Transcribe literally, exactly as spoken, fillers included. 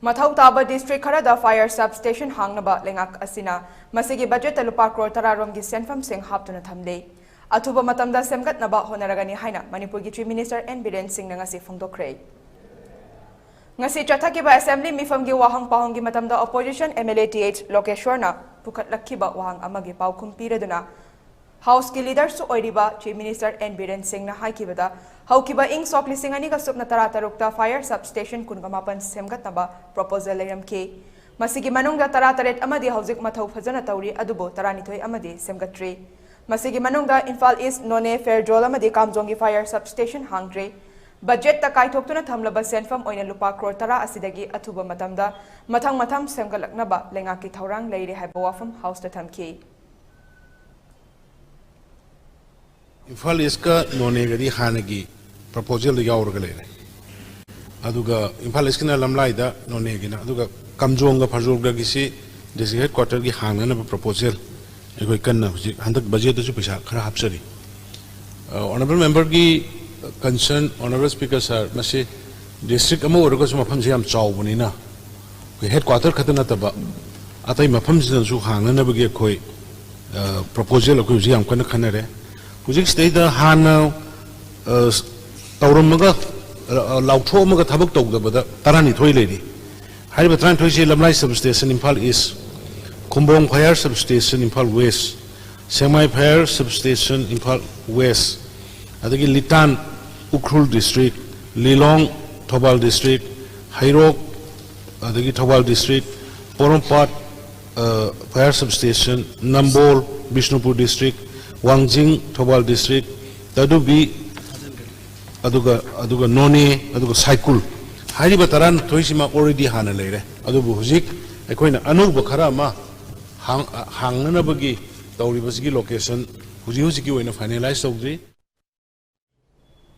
ꯃꯊꯧ ꯇꯥꯕ district ꯈꯔꯗ fire substation ꯍꯥꯡꯅꯕ ꯂꯩꯉꯥꯛ ꯑꯁꯤꯅ ꯃꯁꯤꯒꯤ budget ꯇ ꯂꯨꯄꯥ ꯀ꯭ꯔꯣꯔ ꯇꯔꯥ ꯔꯣꯝꯒꯤ ꯁꯦꯟꯐꯝꯁꯤꯡ ꯍꯥꯞꯇꯨꯅ ꯊꯝꯂꯤ꯫ ꯑꯊꯨꯕ ꯃꯇꯝꯗ ꯁꯦꯝꯒꯠꯅꯕ ꯍꯣꯠꯅꯔꯒꯅꯤ ꯍꯥꯏꯅ ꯃꯅꯤꯄꯨꯔꯒꯤ Chief Minister N ꯕꯤꯔꯦꯟ ꯁꯤꯡꯅ ꯉꯁꯤ ꯐꯣꯡꯗꯣꯛꯈ꯭ꯔꯦ꯫ ꯉꯁꯤ ꯆꯠꯊꯈꯤꯕ assembly ꯃꯤꯐꯝꯒꯤ ꯋꯥꯍꯪ ꯄꯥꯎꯍꯪꯒꯤ ꯃꯇꯝꯗ opposition MLA ꯇꯤ ꯑꯩꯆ ꯂꯣꯀꯦꯁ꯭ꯋꯔꯅ ꯄꯨꯈꯠꯂꯛꯈꯤꯕ ꯋꯥꯍꯪ ꯑꯃꯒꯤ ꯄꯥꯎꯈꯨꯝ ꯄꯤꯔꯗꯨꯅ House ꯀꯤ leader ꯁꯨ ꯑꯣꯏꯔꯤꯕ Chief Minister N ꯕꯤꯔꯦꯟ ꯁꯤꯡꯅ ꯍꯥꯏꯈꯤꯕꯗ, ꯍꯧꯈꯤꯕ ꯏꯪ ꯁꯣꯛ ꯂꯤꯁꯤꯡ ꯑꯅꯤꯒ ꯁꯨꯞꯅ ꯇꯔꯥ ꯇꯔꯨꯛꯇ fire substation ꯀꯨꯟꯒ ꯃꯥꯄꯟ ꯁꯦꯝꯒꯠꯅꯕ proposal ꯂꯩꯔꯝꯈꯤ꯫ ꯃꯁꯤꯒꯤ ꯃꯅꯨꯡꯗ ꯇꯔꯥ ꯇꯔꯦꯠ ꯑꯃꯗꯤ ꯍꯧꯖꯤꯛ ꯃꯊꯧ ꯐꯖꯅ ꯇꯧꯔꯤ, ꯑꯗꯨꯕꯨ ꯇꯔꯥꯅꯤꯊꯣꯏ ꯑꯃꯗꯤ ꯁꯦꯝꯒꯠꯇ꯭ꯔꯤ꯫ ꯃꯁꯤꯒꯤ ꯃꯅꯨꯡꯗ ꯏꯝꯐꯥꯜ ꯏꯁ꯭ꯠ, ꯅꯣꯅꯦ, ꯐꯦꯔꯖꯣꯜ ꯑꯃꯗꯤ ꯀꯥꯝꯖꯣꯡꯒꯤ fire substation ꯍꯥꯡꯗ꯭ꯔꯤ꯫ Budget ꯇ ꯀꯥꯏꯊꯣꯛꯇꯨꯅ ꯊꯝꯂꯕ ꯁꯦꯟꯐꯝ ꯑꯣꯏꯅ ꯂꯨꯄꯥ ꯀ꯭ꯔꯣꯔ ꯇꯔꯥ ꯑꯁꯤꯗꯒꯤ ꯑꯊꯨꯕ ꯃꯇꯝꯗ ꯃꯊꯪ ꯃꯊꯪ ꯁꯦꯝꯒꯠꯂꯛꯅꯕ ꯂꯩꯉꯥꯛꯀꯤ ꯊꯧꯔꯥꯡ ꯂꯩꯔꯤ ꯍꯥꯏꯕ ꯋꯥꯐꯝ House ꯇ ꯊꯝꯈꯤ꯫ ꯏꯝꯐꯥꯜ ꯏꯁ꯭ꯠꯀ ꯅꯣꯅꯦꯒꯗꯤ ꯍꯥꯟꯅꯒꯤ proposal ꯗ ꯌꯥꯎꯔꯒ ꯂꯩꯔꯦ꯫ ꯑꯗꯨꯒ ꯏꯝꯐꯥꯜ ꯏꯁ꯭ꯠꯀꯤꯅ ꯂꯝꯂꯥꯏꯗ, ꯅꯣꯅꯦꯒꯤꯅ, ꯑꯗꯨꯒ ꯀꯥꯝꯖꯣꯡꯒ ꯐꯦꯔꯖꯣꯜꯒꯒꯤꯁꯤ district headquarter ꯒꯤ ꯍꯥꯡꯅꯅꯕ proposal ꯑꯩꯈꯣꯏ ꯀꯟꯅ ꯍꯧꯖꯤꯛ ꯍꯟꯗꯛ budget ꯇꯁꯨ ꯄꯩꯁꯥ ꯈꯔ ꯍꯥꯞꯆꯔꯤ꯫ ꯑ, honourable member ꯒꯤ concern, honourable speaker sir, ꯃꯁꯤ district ꯑꯃ ꯑꯣꯏꯔꯒꯁꯨ ꯃꯐꯝꯁꯤ ꯌꯥꯝ ꯆꯥꯎꯕꯅꯤꯅ ꯑꯩꯈꯣꯏ headquarter ꯈꯛꯇ ꯅꯠꯇꯕ ꯑꯇꯩ ꯃꯐꯝꯁꯤꯗꯁꯨ ꯍꯥꯡꯅꯅꯕꯒꯤ ꯑꯩꯈꯣꯏ, ꯑ, proposal ꯑꯩꯈꯣꯏ ꯍꯧꯖꯤꯛ ꯌꯥꯝ ꯀꯟꯅ ꯈꯟꯅꯔꯦ꯫ ꯍꯧꯖꯤꯛ ꯁꯤꯗꯩꯗ ꯍꯥꯟꯅ, ꯑ, ꯇꯧꯔꯝꯃꯒ, ꯑ, ꯂꯥꯎꯊꯣꯛꯑꯝꯃꯒ ꯊꯕꯛ ꯇꯧꯗꯕꯗ ꯇꯔꯥꯅꯤꯊꯣꯏ ꯂꯩꯔꯤ꯫ ꯍꯥꯏꯔꯤꯕ ꯇꯔꯥꯅꯤꯊꯣꯏꯁꯤ Lamlai substation Imphal east, Khumbong fire substation Imphal west, Sekmai fire substation Imphal west, ꯑꯗꯒꯤ ꯂꯤꯇꯥꯟ ꯎꯈ꯭ꯔꯨꯜ district, ꯂꯤꯂꯣꯡ ꯊꯧꯕꯥꯜ district, ꯍꯩꯔꯣꯛ ꯑꯗꯒꯤ ꯊꯧꯕꯥꯜ district, ꯄꯣꯔꯣꯝꯄꯥꯠ, ꯑ, fire substation, ꯅꯝꯕꯣꯜ ꯕꯤꯁꯅꯨꯄꯨꯔ district, ꯋꯥꯡꯖꯤꯡ ꯊꯧꯕꯥꯜ district, ꯇꯥꯗꯨꯕꯤ, ꯑꯗꯨꯒ, ꯑꯗꯨꯒ ꯅꯣꯅꯦ, ꯑꯗꯨꯒ ꯁꯥꯏꯀꯨꯜ꯫ ꯍꯥꯏꯔꯤꯕ ꯇꯔꯥꯅꯤꯊꯣꯏꯁꯤꯃ already ꯍꯥꯟꯅ ꯂꯩꯔꯦ꯫ ꯑꯗꯨꯕꯨ ꯍꯧꯖꯤꯛ ꯑꯩꯈꯣꯏꯅ ꯑꯅꯧꯕ ꯈꯔ ꯑꯃ ꯍꯥꯡ-, ꯍꯥꯡꯅꯅꯕꯒꯤ ꯇꯧꯔꯤꯕꯁꯤꯒꯤ location ꯍꯧꯖꯤꯛ ꯍꯧꯖꯤꯛꯀꯤ ꯑꯣꯏꯅ finalize ꯇꯧꯗ꯭ꯔꯤ꯫